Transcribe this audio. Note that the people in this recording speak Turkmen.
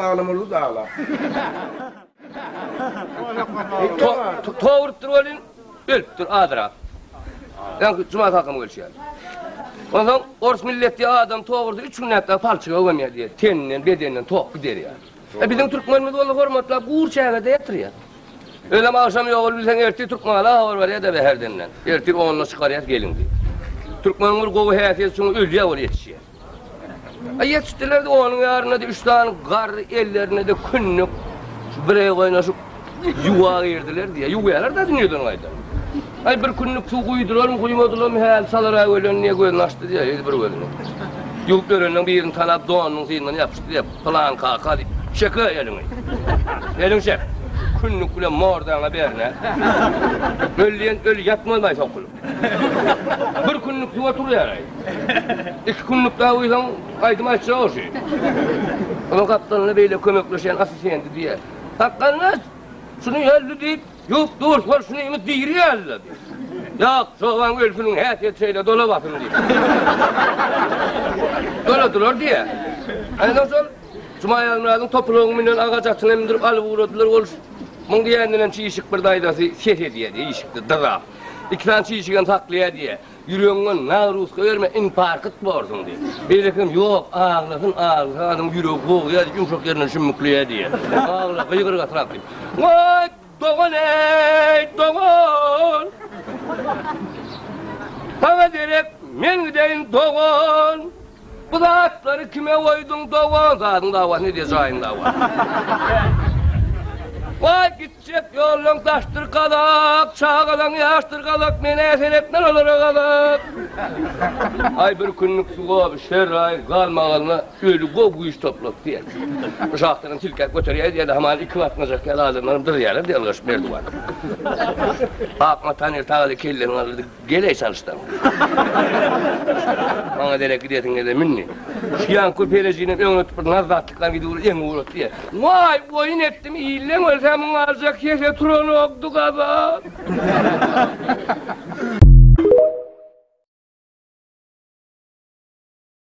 Aglamaly-da agla. Tok urupdyr welin, ölüpdir azrak. Ýaňky Juma kakam ölşi ýaly. Onsoň ors milletli adam tok ursa üç günläp dagy palçyga gömýär diýýär. Teninden, bedeninden tok gider ýaly. E biziň türkmenimiz bolsa hormatlap gur çägede ýatyrýar. Özem agşam ýogalyp bilseň ertir Türkmengala habar barýar-da Bäherdenden. Ertir onda çykarýas geliň diýip. Türkmeniň bir gowy häsiýeti şoňa ölýär ol ýetişýär. A ýetişdiler-de onuň ýarynda-da üç sany garry ellerinde-de kündük şu bir eý goýnaşyp ýuwa girdiler diýýär. Ýuwýarlar-da dünýeden gaýdan. Aý bir kündük suw guýdularmy, guýmadylarmy häli çalarak ölen diýýär, gözüni açdy diýýär, eli bir gözüni. Ýuwup ýörenleň birini tanap donunyň syýyndan ýapyşdy diýýär. Pylan kaka diýip, çek-e eliňi. Eliňi çek. Kündük bilen mordaňa berne. Öl diýen öl ýatmaz-aý sokulyp. Bir günlük suwa turýar-aý. Iki günlük dagy guýsaň, aýdym aýtjak şu. Onuň gapdalynda beýle kömekleşýän assistenti diýýär. Sakgaldaş, şuny öldi diýip, ýuwup dur, hol şunymy diri ýaly-da diýip. Ýok, çoban ölsüniň häsiýeti şeýle dola basyn diýip. Doladylar diýýär. Ana şol Juma Ýazmyradyň topragyny münen agaç atyna mündürip alyp ugradylar. Ol muň diýendenem çişik bir daýzasy ses edýär diýýär, işikde dyzap. Iki sany çişigem saklaýar diýýär. Ýüregiňe nagruska berme, infarkt borsuň diýip. Beýlekem ýok, aglasyn, aglasa adamyň ýüregi gogýar diýip, ýumşak ýerinden şümmükleýär diýýär. Agla, gygyr gatyrak diýip. Waý, dogan eý, dogan! Saňa derek men gideýin, dogan! Bu zatlary kime goýduň, dogan? Zadyň dawasy ne diýýär, jaýyň dawasy. Waý, Gitjek ýollaň daşdyr gazak, Çagalaň ýaşdyr gazak, Men-ä seretmen olara gazak. Aý bir günlük suwa şeraý galmagalyna öli gowy güýç toplap diýer. Bu şahtadan silkäp göterýär diýer, hamana iki batmajak ýaly adamlaram dyrýarlar diýer ylgaşyp merdiwana. Ak matany tagaly kellesini galdyrdy. Gel-eý çalyşdan. Maňa derek gidesiň gelse mün diý. Şu ýaňky pelejinem öňüne tutup bir nazzatlykdan gidip ur eňi urat diýýär. Waý, oýun etdim, illeň ölse muň aljak ýese turanokdy gazak.